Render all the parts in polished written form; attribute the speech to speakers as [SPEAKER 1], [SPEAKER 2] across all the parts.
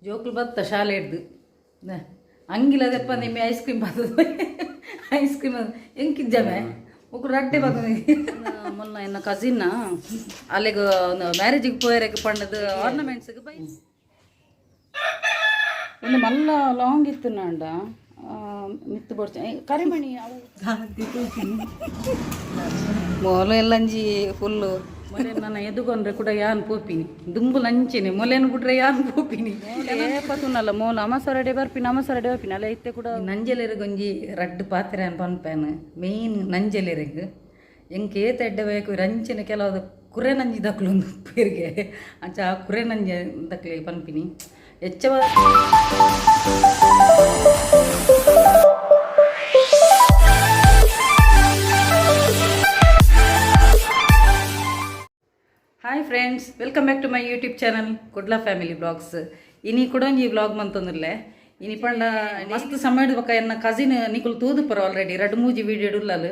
[SPEAKER 1] ಜೋಕುಲು ಬತ್ತ ಶಾಲೆ ಹಿಡ್ದು ಅಂಗಿಲ ದೆಪ್ಪ ನಿಮ್ಮೆ ಐಸ್ ಕ್ರೀಮ್ ಬರ್ತದೆ, ಐಸ್ ಕ್ರೀಮ್ ಎಂಕಿಜ್ಜಮೆ ಒಕ್ಕರು ರಡ್ಡೆ ಬರ್ತದೆ. ಮೊನ್ನ ಎನ್ನ ಕಸಿನ್ ಅಲ್ಲಿಗೆ ಮ್ಯಾರೇಜಿಗೆ ಪೋಯರೆಗ್ ಪಂಡದು ಆರ್ನಮೆಂಟ್ಸ್ಗೆ ಬೈ ಒಂದು ಮಲ್ಲ ಲಾಂಗ್ ಇತ್ತು ನಾಂಡ ಮಿತ್ತು ಬೊಡ್ಚ ಕರಿಮಣಿ ಅವು ಮೊಲ ಎಲ್ಲಂಜಿ ಫುಲ್ಲು. ಮೊಲೆ ನನ್ನ ಎದುಗೊಂಡ್ರೆ ಕೂಡ ಯಾನ್ ಪೋಪಿನಿ ದುಂಬು ಲಂಚಿನಿ ಮೊಲೆನ್ ಬಿಟ್ರೆ ಯಾನ್ ಪೋಪಿನಿ ಪತುನಲ್ಲ ಮೋಲ ಅಮಸರಡೆ ಬರ್ಪಿನ ಅಮಸರಡೆ ಬರ್ಪಿನ ಅಲ್ಲ ಇತ್ತೆ ಕೂಡ ನಂಜಲೆರಿಗೊಂಜಿ ರಡ್ಡು ಪಾತ್ರೆ ಪನ್ಪೇನು. ಮೇಯ್ನ್ ನಂಜಲೆರಿಗ್ ಎಂಕ್ ಏತ್ ಎಡ್ಡೆ ಬೇಕು ರಂಚಿನ ಕೆಲವು ಕುರೆ ನಂಜಿ ದಕ್ಲು ಒಂದು ಪೇರಿಗೆ ಅಂಚ ಆ ಕುರೆ ನಂಜಿ ದಕ್ಲೆ ಪನ್ಪಿನಿ ಹೆಚ್ಚ. Hi friends, welcome back to my YouTube channel Kudla family blogs. ಇನಿ ಕುಡೊಂಜಿ ವ್ಲಾಗ್ ಮಂತೊಂದುಲ್ಲೆ. ಇನಿ ಪಂಡ ಮಸ್ತ್ ಸಮಯದ ಬೊಕ್ಕ ಎನ್ನ ಕಸಿನ್ ನಿಕುಲು ತೂದುಪರ ಆಲ್ರೆಡಿ ರಡ್ಡ್ ಮೂಜಿ ವೀಡಿಯೋ ಉಲ್ಲಲು.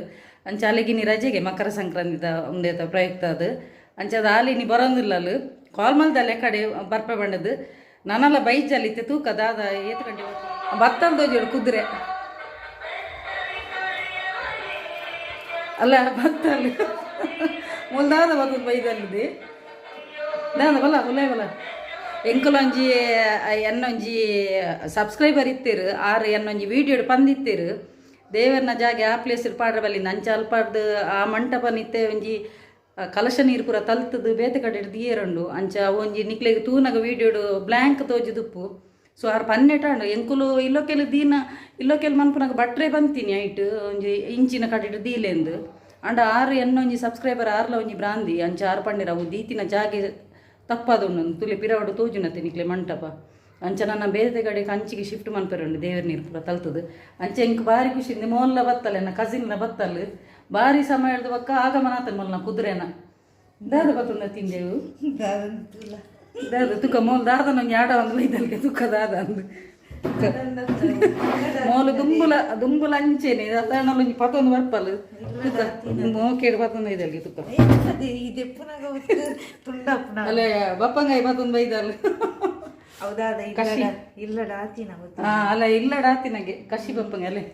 [SPEAKER 1] ಅಂಚ ಅಲೆಗಿನಿ ರಜೆಗೆ ಮಕರ ಸಂಕ್ರಾಂತಿದ ಉಂದೇತ ಪ್ರಯುಕ್ತ ಅದು. ಅಂಚ ಅದು ಆಲಿ ಇನಿ ಬರೋಂದಿಲ್ಲಲು. ಕಾಲ್ ಮಲ್ದಲ್ಲ ಕಡೆ ಬರ್ಪೆ ಬಂಡದು ನಾನಲ್ಲ ಬೈಜಲ್ಲಿ ಇತ್ತೆ. ತೂಕ ದಾದ ಏತ್ ಗಂಟೆ ಬತ್ತಂದೋಜೋಡು ಕುದುರೆ ಅಲ್ಲ ಬತ್ತಲ್ಲಿ ಮುಲ್ದಾದ ಬತ್ತದ ಬೈದಲ್ಲಿದೆ ದಾದ ಬಲ ಬುಲೆ ಬಲ. ಎಂಕುಲೊಂಜಿ ಎನ್ನೊಂಜಿ ಸಬ್ಸ್ಕ್ರೈಬರ್ ಇತ್ತೀರು, ಆರು ಎನ್ನೊಂಜಿ ವೀಡಿಯೋ ಪಂದಿತ್ತೀರು, ದೇವರ್ನ ಜಾಗೆ ಆ ಪ್ಲೇಸ್ ಪಾಡ್ರೆ ಬಲ್ಲಿಂದ. ಅಂಚ ಅಲ್ಪಾಡ್ದು ಆ ಮಂಟಪ ನಿತ್ತೆ ಒಂಜಿ ಕಲಶ ನೀರು ಪೂರ ತಲ್ತದು ಬೇತೆ ಕಡೆ ದಿಯರುಂಡು. ಅಂಚ ಒಂಜಿ ನಿಕ್ಲೆಗ್ ತೂನಗ ವೀಡಿಯೋಡು ಬ್ಲ್ಯಾಂಕ್ ತೋಜಿದುಪ್ಪು. ಸೊ ಆರು ಪನ್ನೆಟಾಂಡು ಎಂಕುಲು ಇಲ್ಲೊಕೆಲು ದೀನ ಇಲ್ಲೊಕೆಲು ಮನ್ಪುನಾಗ ಬಟ್ರೆ ಬಂತೀನಿ ಐಟ್ ಒಂಜಿ ಇಂಚಿನ ಕಡೆಟ್ ದೀಲೆಂದು. ಅಂಡ ಆರು ಎನ್ನೊಂಜಿ ಸಬ್ಸ್ಕ್ರೈಬರ್ ಆರ್ಲ ಒಂಜಿ ಬ್ರಾಂದಿ. ಅಂಚ ಆರು ಪಂಡಿರ ಅವು ದೀತಿನ ಜಾಗೆ ತಪ್ಪಾದುಂಡು ತುಲೆ ಪಿರವಡು ತೋಜುನತೆ ನಿಕ್ಲೆ ಮಂಟಪ. ಅಂಚ ನನ್ನ ಬೇರೆ ಕಡೆ ಕಂಚಿಗೆ ಶಿಫ್ಟ್ ಮನ್ಪೆರುಂಡು. ದೇವರ ನೀರು ಪೂರ ತಲ್ತದು. ಅಂಚ ಎಂಕ್ ಬಾರಿ ಖುಷಿ. ಮೋಲ್ಲ ಬತ್ತಲ್ಲ, ಎನ್ನ ಕಸಿನ್ಲ ಬತ್ತಲ್ಲ. ಬಾರಿ ಸಮಯ ಹಿಡ್ದು ಬಕ್ಕ ಆಗಮನ ಆತನ ಮೊಲ್ನ ಕುದುರೆನ ದಾದ ಬತ್ತಂದ ತಿಂದೆವು ದಾದ ತುಕ ಮೋಲ್ ದಾದನ ಒಂಜಿ ಆಡ ಒಂದು ಬೈದಲ್ಗೆ ತುಕ್ಕ ದಾದ ಅಂದು ಮೋಲು ದುಂಬುಲ ದುಂಬುಲ ಅಂಚೆನೆ ಅದಾಣಲ್ ಒಂಜಿ ಪತೊಂದು ಬರ್ಪಲ್ ತುಕ್ಕ ಮೋಕೇಡು ಪತೊಂದು ಐದಲ್ಗೆ ತುಕ್ಕ.
[SPEAKER 2] ತುಂಡಪ್ಪನ.
[SPEAKER 1] ಅಲ್ಲೇ ಬಪ್ಪಂಗಾಯಿ ಪತೊಂದು ಬೈದಲ್.
[SPEAKER 2] ಹೌದಾದ ಇಲ್ಲಡ ಇಲ್ಲಡ ಆತಿನ ಗೊತ್ತು.
[SPEAKER 1] ಹಾ ಅಲ್ಲ ಇಲ್ಲಡ ಆತಿನಗೆ ಕಸಿ ಬಪ್ಪಂಗ ಅಲ್ಲೇ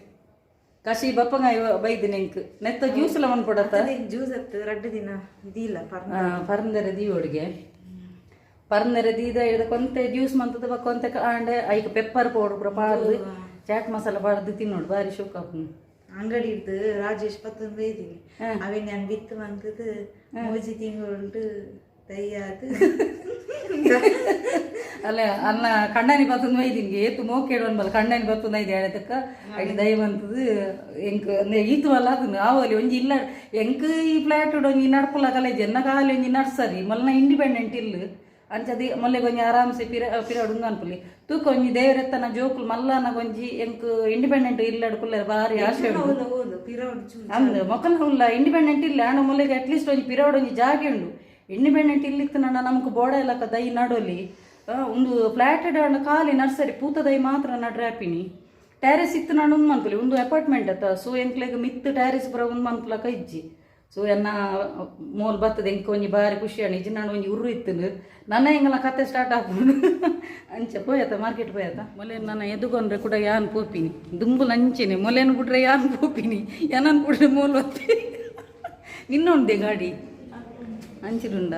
[SPEAKER 1] ಕಸಿ ಬಪ್ಪಂಗಾಯಿ ಬೈದು ನೆಂಕ್ ನೆತ್ತ ಜ್ಯೂಸ್ ಎಲ್ಲ ಮನ್ಪೊಡತ್ತ.
[SPEAKER 2] ಜ್ಯೂಸ್ ಅತ್ತು ರಡ್ಡು ದಿನ ಇದಿಲ್ಲ ಪರ್ನ.
[SPEAKER 1] ಪರಂದರೆ ದೀ ಒಡುಗೆ ಪರಂದರೆ ದೀದ ಹಿಡ್ದ ಕೊಂತೆ ಜ್ಯೂಸ್ ಮಂತದ ಬೊಕ್ಕ ಕೊಂತೆ ಆಂಡೆ ಐಕ್ ಪೆಪ್ಪರ್ ಪೌಡರ್ ಪೂರ ಪಾಡ್ದು ಚಾಟ್ ಮಸಾಲ ಪಾಡ್ದು ತಿನ್ನೋಡು, ಬಾರಿ ಶೋಕ್ ಆಪುಂಡು.
[SPEAKER 2] ಅಂಗಡಿ ಇದ್ದು ರಾಜೇಶ್ ಪತ್ತೊಂದು ಬೈದಿನಿ ಅವೆ ನಾನು ಬಿತ್ತು ಮಂತದ ಮೂಜಿ ತಿಂಗಳು ತಯ್ಯಾದು.
[SPEAKER 1] ಅಲ್ಲ ಅನ್ನ ಕಣ್ಣನಿ ಬತ್ತೊಂದು ಬೈದಿನ್ಗೆ ಏತು ಮೋಕೇಡು ಅನ್ಬಲ್ಲ ಕಣ್ಣನಿ ಬತ್ತೊಂದು ಐದು ಹೇಳತಕ್ಕ ಐದು ದಯ ಬಂತದು ಎಂಕ್ ಈತು ಅಲ್ಲ ಅದನ್ನು ಆವಲಿ ಒಂಜಿ ಇಲ್ಲ. ಎಂಕ್ ಈ ಫ್ಲಾಟ್ ಒಂಜಿ ನಡ್ಪುಲ ಕಲೇಜ್ ಎನ್ನ ಕಾಲಿ ಒಂಜಿ ನರ್ಸರಿ ಮಲ್ನ ಇಂಡಿಪೆಂಡೆಂಟ್ ಇಲ್ಲ. ಅಂಚದಿ ಮೊಲ್ಲೆಗ್ ಒಂಜಿ ಆರಾಮ್ಸೆ ಪಿರ ಪಿರಡು ಅನ್ಪುಲಿ ತೂಕ ಒಂಜಿ ದೇವರೆತ್ತನ ಜೋಕುಲು ಮಲ್ಲನ ಒಂಜಿ ಎಂಕ್ ಇಂಡಿಪೆಂಡೆಂಟ್ ಇಲ್ಲಡ್ ಕುಲ್ಲೆರ್ ಬಾರಿ ಆಸೆ ಉಂಡು.
[SPEAKER 2] ಹೌದು, ಪಿರವಡು ಚೂ.
[SPEAKER 1] ಅಂದ್ ಮೊಕಲ್ ಉಲ್ಲ ಇಂಡಿಪೆಂಡೆಂಟ್ ಇಲ್ಲ. ಆಂಡ ಮೊಲ್ಲೆಗ್ ಅಟ್ಲೀಸ್ಟ್ ಒಂಜಿ ಪಿರವಡು ಒಂಜಿ ಜಾಗೆ ಉಂಡು. ಇಂಡಿಪೆಂಡೆಂಟ್ ಇಲ್ಲಿತ್ತು ನನ್ನ ನಮಕ್ ಬೋಡ ಇಲ್ಲಕ ದೈ ನಡೋಲಿ. ಒಂದು ಫ್ಲಾಟೆಡ್ ಆಂಡ ಖಾಲಿ ನರ್ಸರಿ ಪೂತ ದೈ ಮಾತ್ರ ನಡ್ರೆ ಆಪಿನಿ. ಟೆರೆಸ್ ಇತ್ತು ನಾನು ಒಂದು ಮನ್ಪುಲಿ ಒಂದು ಅಪಾರ್ಟ್ಮೆಂಟ್ ಅತ್ತ. ಸೊ ಎಂಕ್ಲೆಗ್ ಮಿತ್ತು ಟೆರೆಸ್ ಪೂರ ಒಂದು ಮನ್ಪುಲಕ ಇಜ್ಜಿ. ಸೊ ಎನ್ನ ಮೋಲ್ ಬತ್ತದ ಎಂಕ್ ಒಂಜಿ ಬಾರಿ ಖುಷಿ ಆಂಡ್. ಇಜ್ಜಿ ನಾನು ಒಂಜಿ ಉರ್ರು ಇತ್ತು ನನ್ನ ಎಂಗಲ ಕತೆ ಸ್ಟಾರ್ಟ್ ಆಪುಂಡು. ಅಂಚ ಪೋಯತ ಮಾರ್ಕೆಟ್ ಪೋಯತ ಮೊಲೆ ನನ್ನ ಎದುಗೊಂಡ್ರೆ ಕೂಡ ಯಾನ್ ಪೋಪಿನಿ ದುಂಬು ಲಂಚಿನಿ ಮೊಲೆನ್ ಬಿಟ್ರೆ ಯಾನ್ ಪೋಪಿನಿ ಏನನ್ ಬಿಟ್ರೆ ಮೋಲ್ ಬತ್ತಿ. ನಿನ್ನ ಗಾಡಿ ಅಂಚಿಡುಂಡ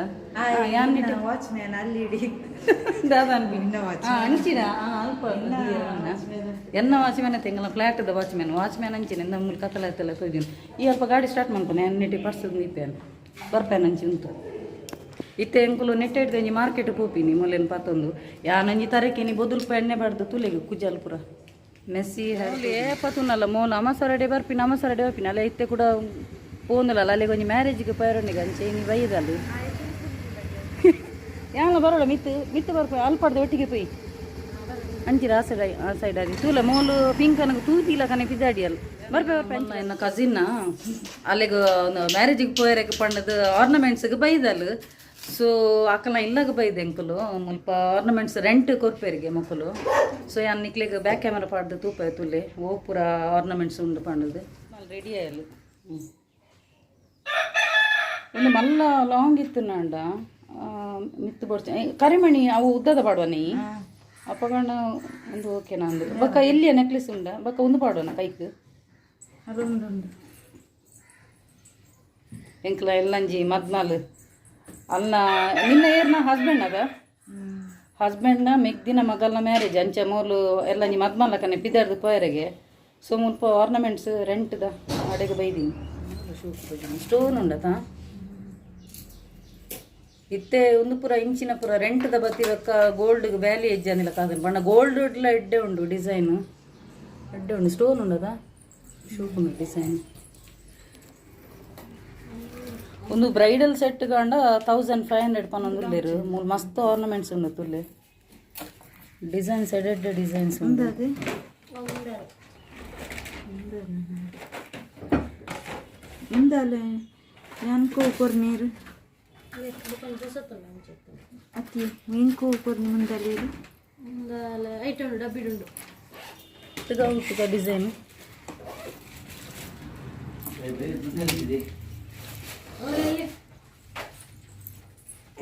[SPEAKER 1] ಯಾನ್.
[SPEAKER 2] ವಾಚ್ ಮ್ಯಾನ್ ಅಲ್ಲಿ ಇಡಿ.
[SPEAKER 1] ದಾದ ಅನ್ಪಿನಿ ಅಂಚಿನ ಅಲ್ಪ ಎನ್ನ ವಾಚ್ಮ್ಯಾನ್ ತೆಂಗಲ ಫ್ಲಾಟ್ದ ವಾಚ್ಮ್ಯಾನ್ ವಾಚ್ಮ್ಯಾನ್ ಅಂಚಿನ ಎಂದ ಮೂಲ ಕತ್ತಲ ಆಯ್ತಲ್ಲ ತೋಜಿನ. ಈ ಅಲ್ಪ ಗಾಡಿ ಸ್ಟಾರ್ಟ್ ಮಾಡ್ಕೊನೆ ನೆಟ್ಟಿ ಪರ್ಸ್ ಇಪ್ಪೇನು ಬರ್ಪೇನು ಅಂಚಿ ಉಂಟು. ಇತ್ತೆ ಎಂಕುಲು ನೆಟ್ಟೆ ಒಂಜಿ ಮಾರ್ಕೆಟ್ ಪೋಪಿನಿ ಮೊಲೆನ್ ಪತ್ತೊಂದು ಯಾನೊಂಜಿ ತರಕಿನಿ ಬೊದುಲ್ಪ ಎಣ್ಣೆ ಬಾರ್ದು ತುಲೆಗೆ ಕುಜಲ್ ಪೂರ ಮೆಸ್ಸಿ ಏ ಪತುನಲ್ಲ ಮೋಲ ಅಮಸರಡೆ ಬರ್ಪಿನ ಅಮಸರಡೆ ಬರ್ಪಿನ ಅಲ್ಲ ಇತ್ತೆ ಕೂಡ ಪೋಂದುಲಲ್ಲ. ಅಲ್ಲಿಗೆ ಒಂಜಿ ಮ್ಯಾರೇಜ್ಗೆ ಪೈರೊಂಡಿಗೆ ಅಂಚೆ ಇನಿ ಬೈದಲ್ಲ ಯಾನ್ಲ ಬರೋಳ ಮಿತ್ತು ಮಿತ್ತು ಬರ್ಪ ಅಲ್ಪಾಡ್ದು ಒಟ್ಟಿಗೆ ಪೋಯಿ ಅಂಚಿರ ಆ ಸೈಡ್ ಆ ಸೈಡ್ ಆಗಿ ತೂಲ ಮೋಲು ಪಿಂಕ್ ಅನಗ ತೂತಿಲ್ಲ ಕನೆ ಪಿಜಾಡಿ ಅಲ್ಲ ಬರ್ಪೆ ಬರ್ಪೆ. ಎನ್ನ ಕಸಿನ್ ಅಲ್ಲಿಗೆ ಮ್ಯಾರೇಜಿಗೆ ಪೋಯರೆಗ್ ಪಂಡದು ಆರ್ನಮೆಂಟ್ಸ್ಗೆ ಬೈದಲ್. ಸೊ ಅಕಲ ಇಲ್ಲಗ ಬೈದೆ ಎಂಕುಲು ಮುಲ್ಪ ಆರ್ನಮೆಂಟ್ಸ್ ರೆಂಟ್ ಕೊರ್ಪೇರಿಗೆ ಮೊಕುಲು. ಸೊ ಯಾನ್ ನಿಕ್ಲೆಗ್ ಬ್ಯಾಕ್ ಕ್ಯಾಮರಾ ಪಾಡ್ದು ತೂಪೆ ತುಲೆ ಓ ಪೂರ ಆರ್ನಮೆಂಟ್ಸ್ ಉಂಡು ಪಂಡದು ರೆಡಿ ಆಯಲು. ಒಂದು ಮಲ್ಲ ಲಾಂಗ್ ಇತ್ತು ನಾಂಡ ಮಿತ್ತು ಬೊಡ್ಚ ಕರಿಮಣಿ ಅವು ಉದ್ದದ ಪಾಡುವ ನೀ. ಅಪ್ಪಗಣ್ಣ ಒಂದು ಓಕೆ ನಂದು. ಬೊಕ್ಕ ಎಲ್ಲಿಯ ನೆಕ್ಲೆಸ್ ಉಂಡ? ಬೊಕ್ಕ ಒಂದು ಪಾಡೋಣ ಕೈಕ್.
[SPEAKER 2] ಅದೊಂದುಂಡು.
[SPEAKER 1] ಎಂಕ್ಲ ಎಲ್ಲಂಜಿ ಮದ್ಮಲ್ ಅಲ್ಲ. ನಿನ್ನ ಏರ್ನ ಹಸ್ಬೆಂಡ್ ಅದ? ಹಸ್ಬೆಂಡ್ನ ಮೆಗ್ದಿನ ಮಗಲ್ನ ಮ್ಯಾರೇಜ್. ಅಂಚ ಮೂಲು ಎಲ್ಲಂಜಿ ಮದ್ಮಲ್ಲಕನೆ ಪಿದರ್ದು ಪೋಯರೆಗೆ. ಸೊ ಮುಲ್ಪ ಆರ್ನಮೆಂಟ್ಸ್ ರೆಂಟ್ದ ಅಡೆಗೆ ಬೈದೀನಿ. ಸ್ಟೋನ್ ಉಂಡತ. ಇತ್ತೆ ಒಂದು ಪೂರ ಇಂಚಿನ ಪೂರ ರೆಂಟ್ದ ಬತ್ತಿ ಬೊಕ್ಕ ಗೋಲ್ಡ್ ವ್ಯಾಲ್ಯೂ ಎಜ್ಜಂದಿಲ್ಲ ಕಾದನ್ ಬಣ್ಣ. ಗೋಲ್ಡ್ ಎಡ್ಡೆ ಉಂಡು, ಡಿಸೈನ್ ಎಡ್ಡೆ ಉಂಡು. ಸ್ಟೋನ್ ಉಂಡದ, ಶೋಕ್ ಉಂಡು ಡಿಸೈನ್. ಒಂದು ಬ್ರೈಡಲ್ ಸೆಟ್ ಕಂಡ 1500 ಪನೊಂದುಲ್ಲೆರ್. ಮೂಲು ಮಸ್ತ್ ಆರ್ನಮೆಂಟ್ಸ್ ಉಂಡು ತುಲ್ಲೆ. ಡಿಸೈನ್ಸ್ ಎಡ್ಡೆ ಡಿಸೈನ್ಸ್ ಉಂಡು.
[SPEAKER 2] ಅದೇ. ಉಂದಾಲೆ ಯಾನ್ ಕೋಪರ್ ನೀರು ಅತ್ತಿ ಮೀನ್ ಕೋಪರ್ ಮುಂದಲೇರು.
[SPEAKER 1] ಉಂಟು ಡಿಸೈನ್.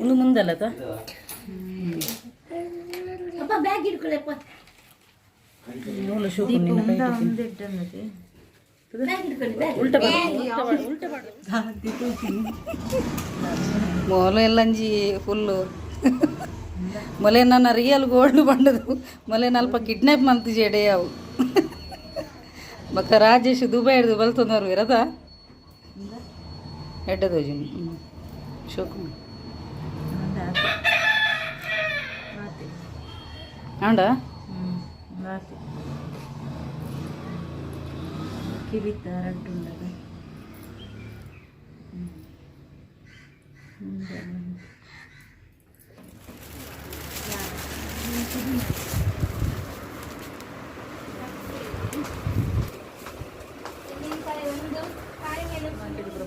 [SPEAKER 1] ಒಂದು ಮುಂದಲ್ಲತ. ಮೂಲು ಶೋಕು ನಿನ್ನ ಕೈಗೆ.
[SPEAKER 2] ಒಂದೆಡ್ಡನ್ನದೆ.
[SPEAKER 1] ಉಲ್ಟ ಪಾಡು, ಉಲ್ಟ ಪಾಡು, ಉಲ್ಟ ಪಾಡು. ಮೊಲ ಎಲ್ಲಂಜಿ ಫುಲ್ಲು. ಮೊಲೆ ನನ್ನ ರಿಯಲ್ ಗೋಲ್ಡ್ ಬಂಡದು. ಮೊಲೆ ಅಲ್ಪ ಕಿಡ್ನಾಪ್ ಮಂತ್ ಜಡೆ ಅವು. ಬೊಕ್ಕ ರಾಜೇಶ್ ದುಬೈ ಹಿಡ್ದು ಬಲ್ತೊಂದವರು ಇರದ ಎಡ್ಡದೋಜು ಶೋಕು. ಆಂಡ.
[SPEAKER 2] ಕಿವಿತ ರಡ್ಡುಂಡದ.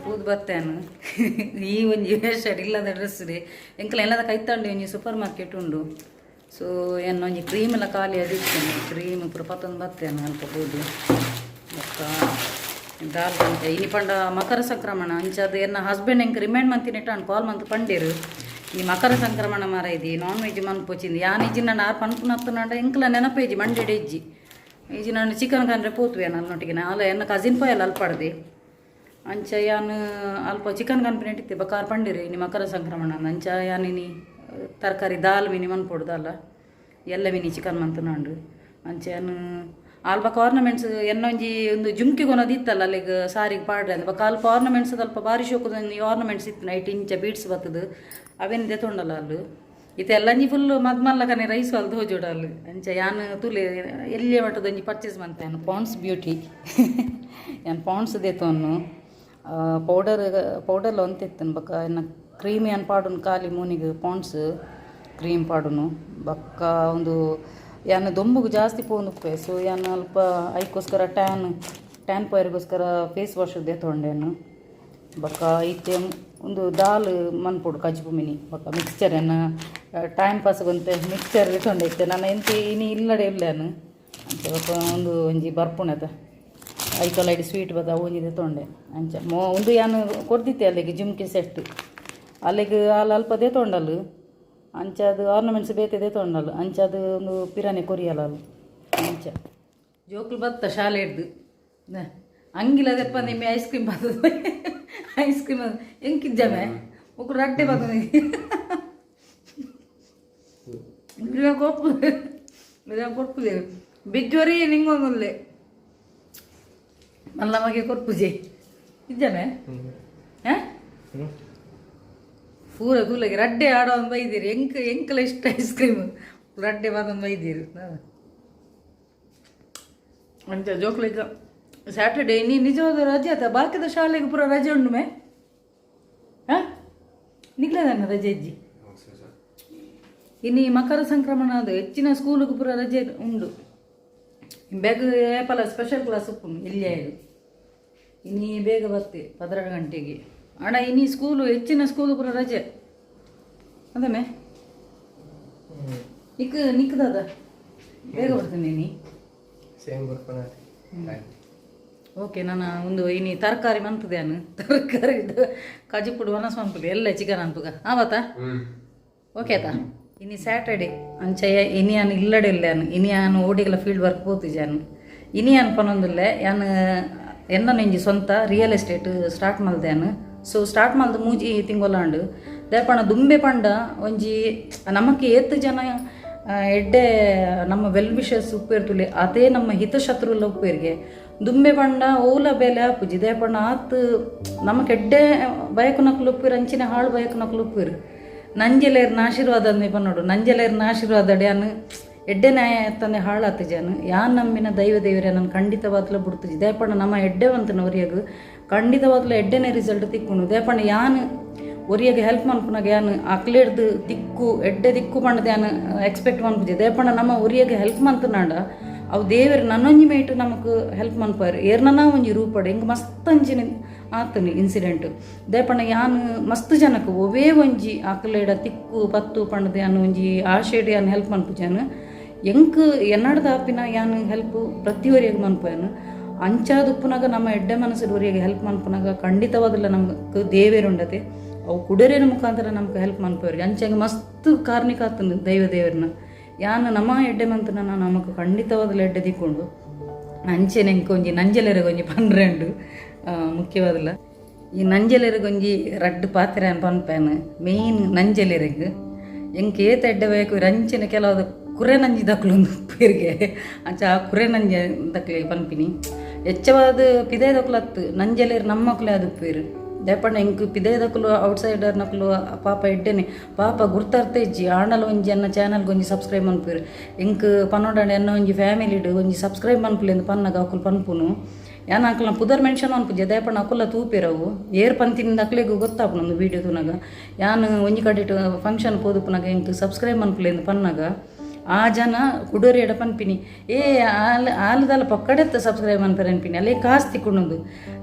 [SPEAKER 1] ಪೂದು ಬತ್ತೇನು. ಈ ಒಂಜಿ ವೇಷ ಇಲ್ಲದ ಡ್ರೆಸ್ ರೀ ಎಂಕಲ ಎಲ್ಲದ ಕೈತಂಡು. ಒಂಜಿ ಸೂಪರ್ ಮಾರ್ಕೆಟ್ ಉಂಡು. ಸೊ ಎನ್ನ ಒಂಜಿ ಕ್ರೀಮ್ ಎಲ್ಲ ಖಾಲಿ ಅದಿತ್ತೇನೆ. ಕ್ರೀಮ್ ಪೂರ ಪತ್ತೊಂದು ಬತ್ತೇನು ಅಲ್ಪ ಪೂದು. ಬೊಕ್ಕ ದಾಲ್ ಗಂಟೆ. ಇನಿ ಪಂಡ ಮಕರ ಸಂಕ್ರಮಣ. ಅಂಚಾದ ಎನ್ನ ಹಸ್ಬೆಂಡ್ ಎಂಕ್ ರಿಮೈಂಡ್ ಮಂತಿನಿಟ್ಟು ಕಾಲ್ ಮಂತ್ ಪಂಡೇರು, ಈ ಮಕರ ಸಂಕ್ರಮಣ ಮಾರ ಇದಿ, ನಾನ್ ವೆಜ್ ಮನ್ಪೊಚಿಂದು. ಯಾನ್ ಇಜ್ಜಿ ನನ್ನ ಆರ್ ಪನ್ಪುನತ್ತುನಾಂಡ ಎಂಕ್ಲ ನೆನಪೇಜಿ ಮಂಡೆಡ್ ಇಜ್ಜಿ ಇಜ್ಜಿ. ನಾನು ಚಿಕನ್ ಕಂಡ್ರೆ ಪೋತುವೆ ನನ್ನೊಟ್ಟಿಗೆ. ಅಲ್ಲ, ಎನ್ನ ಕಸಿನ್ ಪೋಯಲ್ಲ ಅಲ್ಪಡ್ದೆ. ಅಂಚ ಯಾನ್ ಅಲ್ಪ ಚಿಕನ್ ಕನ್ಪಿನೆಟ್ ಇತ್ತೆ. ಬೊಕ್ಕ ಆರ್ ಪಂಡಿರಿ ಇನಿ ಮಕರ ಸಂಕ್ರಮಣ ಅಂದ್. ಅಂಚ ಯಾನ್ ಇನಿ ತರಕಾರಿ ದಾಲ್ ಮಿನಿ ಮನ್ಪೊಡು ದಾಲ ಎಲ್ಲ ಮಿನಿ ಚಿಕನ್ ಮಂತುನಾಂಡು. ಅಂಚ ಯಾನ್ ಅಲ್ಪ ಆರ್ನಮೆಂಟ್ಸ್ ಎನ್ನೊಂಜಿ ಒಂದು ಜುಮ್ಕಿ ಕೊನೋದು ಇತ್ತಲ್ಲ ಅಲ್ಲಿಗೆ ಸಾರಿಗೆ ಪಾಡ್ರೆ ಅಂದ್. ಬೊಕ್ಕ ಅಲ್ಪ ಆರ್ನಮೆಂಟ್ಸ್ ಅಲ್ಪ ಬಾರಿ ಶೋಕುದ ಆರ್ನಮೆಂಟ್ಸ್ ಇತ್ತು. ನೈಟ್ ಇಂಚ ಬೀಡ್ಸ್ ಬತ್ತದು, ಅವೇನು ದೆತೊಂಡಲ್ಲ ಅಲ್ಲು. ಇತ್ತೆ ಎಲ್ಲಂಜಿ ಫುಲ್ ಮದ್ಮಲ್ಲಕನೆ ರೈಸ್ ಅಲ್ದು ಹೋಜೋಡು ಅಲ್ಲಿ. ಅಂಚ ಯಾನ್ ತೂಲೆ ಎಲ್ಲಿಯ ಮಟ್ಟದ ಒಂಜಿ ಪರ್ಚೇಸ್ ಮಂತೆ. ಯಾನ್ ಪಾಂಡ್ಸ್ ಬ್ಯೂಟಿ, ಯಾನ್ ಪಾಂಡ್ಸ್ ದೆತೊನ್ನು. ಪೌಡರ್ ಪೌಡರ್ಲ ಒಂತಿತ್ತನ್. ಬೊಕ್ಕ ಎನ್ನ ಕ್ರೀಮ್ ಯಾನ್ ಪಾಡುನು ಖಾಲಿ ಮೂನಿಗ್ ಪಾಂಡ್ಸ್ ಕ್ರೀಮ್ ಪಾಡುನು. ಬೊಕ್ಕ ಒಂದು ಯಾನ್ ದೊಂಬುಗು ಜಾಸ್ತಿ ಪೋವೊಂದುಪ್ಪೆ. ಸೊ ಯಾನ್ ಅಲ್ಪ ಐಕೋಸ್ಕರ ಟ್ಯಾನ್ ಟ್ಯಾನ್ ಪೋಯರಿಗೋಸ್ಕರ ಫೇಸ್ ವಾಶ್ ದೆತೊಂಡೆನು. ಬೊಕ್ಕ ಇತ್ತೆ ಒಂದು ದಾಲ್ ಮನ್ಪೊಡು ಕಜ್ಬು ಮಿನಿ. ಬೊಕ್ಕ ಮಿಕ್ಸ್ಚರ್ ಎನ್ನ ಟೈಮ್ ಪಾಸ್ ಒಂತೆ ಮಿಕ್ಸ್ಚರ್ ದೆತೊಂಡೆ ಇತ್ತೆ. ನಾನು ಎಂತ ಇನಿ ಇಲ್ಲಡೆ ಇಲ್ಲೇನು ಅಂಚ. ಬೊಕ್ಕ ಒಂದು ಒಂಜಿ ಬರ್ಪುಣದ ಐತೊಲ ಐಡಿ ಸ್ವೀಟ್ ಬತ್ತ, ಅವು ಒಂಜಿ ದೆತೊಂಡೆ. ಅಂಚ ಮೋ ಒಂದು ಯಾನ್ ಕೊರ್ದಿತ್ತೆ ಅಲ್ಲಿಗೆ ಜುಮ್ಕಿ ಸೆಟ್. ಅಲ್ಲಿಗೆ ಅಲ್ಲ ಅಲ್ಪ ದೆತೊಂಡಲ್. ಅಂಚ ಅದು ಆರ್ನಮೆಂಟ್ಸ್ ಬೇತೆ ದೆತೊಂಡಲ್. ಅಂಚ ಅದು ಒಂದು ಪಿರಾನೆ ಕೊರಿಯಲ್ಲ ಅಲ್ಲ. ಅಂಚ ಜೋಕುಲು ಬತ್ತ ಶಾಲೆ ಹಿಡ್ದು ಅಂಗಿಲದಪ್ಪ. ನಿಮ್ಮೆ ಐಸ್ ಕ್ರೀಮ್ ಬರ್ತದೆ, ಐಸ್ ಕ್ರೀಮ್ ಎಂಕಿಜ್ಜಮೆ ಒಕ್ಕರು ರಡ್ಡೆ ಬರ್ತದೆ. ಇಲ್ಲ ಕೊಪ್ಪು ಕೊರ್ಪುಜೆ ಬಿಜ್ಜೋರಿ ನಿಂಗೊಂದುಲ್ಲೆ ಮಲ್ಲ ಮಗೆ ಕೊರ್ಪುಜೆ ಇಜ್ಜಮೆ. ಹಾಂ, ಪೂರ ತೂಲಗೆ ರಡ್ಡೆ ಆಡೋ ಒಂದು ಬೈದಿರಿ. ಎಂಕ್ ಎಂಕಲ ಇಷ್ಟ ಐಸ್ ಕ್ರೀಮ್. ರಡ್ಡೆ ಬಾದೊಂದು ಬೈದಿರಿ. ಅಂಚ ಜೋಕ್ಲಿಗ ಸ್ಯಾಟರ್ಡೇ ನೀ ನಿಜವಾದ ರಜೆ ಆತ. ಬಾಕಿದ ಶಾಲೆಗೆ ಪೂರ ರಜೆ ಉಂಡು ಮೇ. ಹಾಂ, ನಿಗ್ಲದನ್ನ ರಜೆ ಇಜ್ಜಿ. ಇನ್ನು ಈ ಮಕರ ಸಂಕ್ರಮಣ ಅದು ಹೆಚ್ಚಿನ ಸ್ಕೂಲಿಗೆ ಪೂರ ರಜೆ ಉಂಡು. ಬೇಗ ಏಪಲ ಸ್ಪೆಷಲ್ ಕ್ಲಾಸ್ ಉಪ್ಪುಂಡು ಇಲ್ಲಿಯೇ. ಇನ್ನೀ ಬೇಗ ಬರ್ತೆ 12 ಗಂಟೆಗೆ ಅಣ್ಣ. ಇನಿ ಸ್ಕೂಲು ಹೆಚ್ಚಿನ ಸ್ಕೂಲು ಪೂರ ರಜೆ ಅದಮೆ. ನಿಕ್ ನಿಕ್ಕದಾದ ಬೇಗ ಬರ್ತೀನಿ ನೀ.
[SPEAKER 3] ಸೇಮ್ ಬರ್ಪಣ.
[SPEAKER 1] ಓಕೆ, ನಾನು ಒಂದು ಇನಿ ತರಕಾರಿ ಮಂತದೆ. ತರಕಾರಿ ಕಜಿಪುಡು ವನಸ್ ಮನ್ಪುಲಿ ಎಲ್ಲ ಚಿಕನ್ ಅನ್ಪುಗ ಆವತ್ತ. ಓಕೆ ಆತಾ. ಇನಿ ಸ್ಯಾಟರ್ಡೆ ಅಂಚ ಇನಿ ಯಾನ್ ಇಲ್ಲಡೆ ಇಲ್ಲ, ಯಾನ್ ಇನಿ ಯಾನ್ ಓಡಿಗಲ ಫೀಲ್ಡ್ ವರ್ಕ್ ಪೋತುಜಾನ್. ಇನಿ ಯಾನ್ ಪನೊಂದುಲ್ಲೆ, ಯಾನ್ ಎನ್ನ ಒಂಜಿ ಸ್ವಂತ ರಿಯಲ್ ಎಸ್ಟೇಟ್ ಸ್ಟಾರ್ಟ್ ಮಲ್ದೆ ಯಾನ್. ಸೊ ಸ್ಟಾರ್ಟ್ ಮಲ್ದು 3 ತಿಂಗೊಲಾಂಡ್. ದಾಯೆಪಂಡ ದುಂಬೆ ಪಂಡ ಒಂಜಿ ನಮಕ್ ಏತ್ ಜನ ಎಡ್ಡೆ ನಮ್ಮ ವೆಲ್ ವಿಶರ್ಸ್ ಉಪ್ಪೇರ್ತುಲೆ, ಅದೇ ನಮ್ಮ ಹಿತಶತ್ರುಲ ಉಪ್ಪೇರಿಗೆ. ದುಂಬೆ ಪಂಡ ಓಲ ಬೇಲೆ ಆಪುಜಿ. ದಾಯೆಪಂಡ ಆತ್ ನಮಕ್ ಎಡ್ಡೆ ಬಯಕುನಕುಲು ಉಪ್ಪೇರು, ಅಂಚಿನ ಹಾಳು ಬಯಕುನಕುಲು ಉಪ್ಪೇರು. ನಂಜಲೇರ್ನ ಆಶೀರ್ವಾದ ಅಂದೆ ಪನ್ನೋಡು, ನಂಜಲೇರ್ನ ಆಶೀರ್ವಾದ ಯಾನ್ ಎಡ್ಡೆ ನ್ಯಾಯ ತಂದೆ ಹಾಳಾತು ಜಾನು. ಯಾನ್ ನಂಬಿನ ದೈವ ದೇವರೇ ನನ್ನ ಖಂಡಿತವಾದ್ಲ ಬುಡ್ತುಜಿ. ದಾಯೆಪಂಡ ನಮ್ಮ ಎಡ್ಡೆವಂತನ ಒರಿಯಗ್ ಖಂಡಿತವಾದ್ಲ ಎಡ್ಡೆನೆ ರಿಸಲ್ಟ್ ತಿಕ್ಕುಂಡು. ದಾಯೆಪಂಡ ಯಾನ್ ಒರಿಯಗ್ ಹೆಲ್ಪ್ ಮನ್ಪುನಾಗ ಯಾನ್ ಅಕ್ಲೆಡ್ದು ದಿಕ್ಕು ಎಡ್ಡೆ ದಿಕ್ಕು ಪಂಡದ ಯಾನ್ ಎಕ್ಸ್ಪೆಕ್ಟ್ ಮನ್ಪುಜಿ. ದಾಯೆಪಂಡ ನಮ್ಮ ಒರಿಯಗ್ ಹೆಲ್ಪ್ ಮಂತನಾಂಡ ಅವು ದೇವೆರ್ ನನ್ನೊಂಜಿ ಮೇಟ್ ನಮಕ್ ಹೆಲ್ಪ್ ಮನ್ಪಾರು ಏರ್ನನ ಒಂಜಿ ರೂಪಡ್. ಎಂಕ್ ಮಸ್ತ್ ಅಂಚಿನ ಆತನು ಇನ್ಸಿಡೆಂಟ್. ದಾಯೆಪಂಡ ಯಾನ್ ಮಸ್ತ್ ಜನಕ್ ಒವ್ವೇ ಒಂಜಿ ಅಕ್ಲೆಡ ತಿಕ್ಕು ಪತ್ತು ಪಂಡದ ಯಾನ್ ಒಂಜಿ ಆಶೆಡ್ ಯಾನ್ ಹೆಲ್ಪ್ ಮನ್ಪುಜಾನ್. ಎಂಕ್ ಎನ್ನಡ್ದ ಆಪಿನ ಯಾನ್ ಹೆಲ್ಪ್ ಪ್ರತಿ ಒರಿಯಗ್ ಮನ್ಪುವೆನ್. ಅಂಚಾದ್ ಉಪ್ಪುನಾಗ ನಮ್ಮ ಎಡ್ಡೆ ಮನಸ್ಸು ಒರಿಯಗ್ ಹೆಲ್ಪ್ ಮನ್ಪುನಾಗ ಖಂಡಿತವಾದಲ್ಲ ನಮ್ಗೆ ದೇವೆರುಂಡತೆ, ಅವು ಕುಡೇರಿನ ಮುಖಾಂತರ ನಮ್ಗೆ ಹೆಲ್ಪ್ ಮನ್ಪುವೆರ್. ಅಂಚಾಗ ಮಸ್ತ್ ಕಾರ್ಣಿಕ ಆತನು ದೈವ ದೇವರನ್ನ. ಯಾನ್ ನಮ್ಮ ಎಡ್ಡೆ ಮಂತನ ನಮಕ್ ಖಂಡಿತವಾದಲ ಎಡ್ಡೆ ದಿಕ್ಕೊಂಡು. ಅಂಚೆನೆ ಎಂಕ್ ಒಂಜಿ ನಂಜಲೆರೆಗ್ ಒಂಜಿ ಪನ್ರೆಂಡು ಮುಖ್ಯವಾದಲ್ಲ. ಈ ನಂಜಲೆರೆಗ್ ಒಂಜಿ ರಡ್ಡ್ ಪಾತೆರ ಪನ್ಪೇನು. ಮೇಯ್ನ್ ನಂಜಲೆರೆಗ್ ಎಂಕ್ ಏತ್ ಎಡ್ಡೆ ಬೇಕು ಅಂಚೆನೆ ಕೆಲವು ಕುರೆ ನಂಜಿ ದಕ್ಲು ಉಪ್ಪೇರಿಗೆ. ಅಂಚ ಆ ಕುರೆ ನಂಜ ದಕ್ಲೆ ಪನ್ಪಿನಿ, ಹೆಚ್ಚವಾದ ಪಿದಯ್ ದಕ್ಲು ಅತ್ತು, ನಂಜಲೇರು ನಮ್ಮಕ್ಲೆ ಅದು ಉಪ್ಪೇರು. ದಾಯೆಪಂಡ ಎಂಕ್ ಪಿದಯ್ ದಕುಲು ಔಟ್ ಸೈಡರ್ ನಕುಲು ಪಾಪ ಎಡ್ಡೆನೆ, ಪಾಪ ಗುರ್ತಾರ್ತ ಇಜ್ಜಿ. ಆಂಡಲ ಒಂಜಿ ಎನ್ನ ಚಾನಲ್ಗೆ ಒಂಜಿ ಸಬ್ಸ್ಕ್ರೈಬ್ ಮನ್ಪುವೆರ್. ಎಂಕ್ ಪನೊಡಂಡ ಎನ್ನ ಒಂಜಿ ಫ್ಯಾಮಿಲಿಡ್ ಒಂಜಿ ಸಬ್ಸ್ಕ್ರೈಬ್ ಮನ್ಪುಲೆ ಅಂದ್ ಪನ್ನಗ ಅಕುಲು ಪನ್ಪುನು. ಯಾನ್ ಅಕಲ್ನ ಪುದರ್ ಮೆನ್ಷನ್ ಮನ್ಪುಜೆ. ದಾಯೆಪಂಡ ಅಕುಲ ತೂಪೆರ್, ಅವು ಏರ್ ಪಂತಿನಿಂದ ಅಕ್ಲೆಗ್ ಗೊತ್ತಾಪುಂಡು. ಒಂದು ವೀಡಿಯೋ ತೂನಗ ಯಾನ್ ಒಂಜಿ ಕಡೆಟ್ ಫಂಕ್ಷನ್ ಪೋದುಪ್ಪುನಾಗ ಎಂಕ್ ಸಬ್ಸ್ಕ್ರೈಬ್ ಮನ್ಪುಲೆ ಅಂದ್ ಪನ್ನಗ ಆ ಜನ ಕುಡೋರಿಯಡ ಪನ್ಪಿನಿ, ಏ ಆಲ್ ಆಲ್ದಲ್ಲ ಪೊಕ್ಕಡೆತ್ತ ಸಬ್ಸ್ಕ್ರೈಬ್ ಮನ್ಪೆರೆ ಅನ್ಪಿನಿ. ಅಲ್ಲೇ ಕಾಸು ತಿಕ್ಕೊಂಡೊಂದು.